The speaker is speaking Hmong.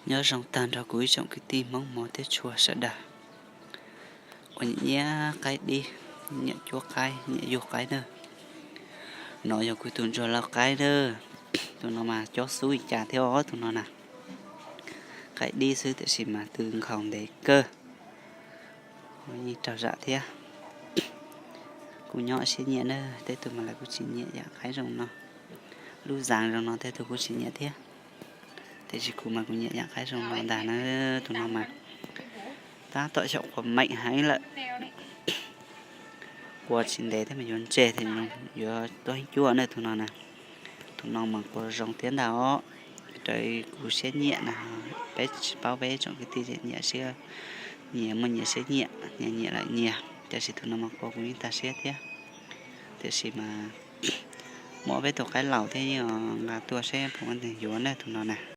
Nyob zoo tag nrho kuv ib tsoom kwv tij Hmoob hmov thiab tshua sawv daws uas nyiam nyiam qaib dib, nyiam cuab qaib, nyiam yug qaib na. No yog kuv tus ntsuag lau qaib na. Tus no mas cob xub li cas thiab os, tus no na. Qaib dib xwb tiam sis mas tw nkhaus ntev kawg, yeej raug zam thiab. Kuv nyob siab nyiam na, tej tug mas lawv kuj tsis nyiam yam qaib zoo no. Lub zaj zoo no tej tug kuj tsis nyiam thiab, tiam sis kuv mas kuv nyiam yam qaib zoo no ntag na. Tus no mas tab tom xyaum quas meem heev lawm. Quas tsis ntev thiab mas yuav ntseg thiab, yuav tuab yeeb cuab na tus no na. Tus no mas quas zoo thiab ntag os. Raws kuv siab nyiam na, peb tsis paub peb tsoom kwv tij nyiam siab, nyias muaj nyias siab nyiam, nyias nyiam lawm nyias, tiam sis tus no mas quas kuv yeej tag siab thiab. Tiam sis mas muaj peb tus qaib laus thiab yeej nqa tuaj seb puas muaj neeg yuav na tus no na.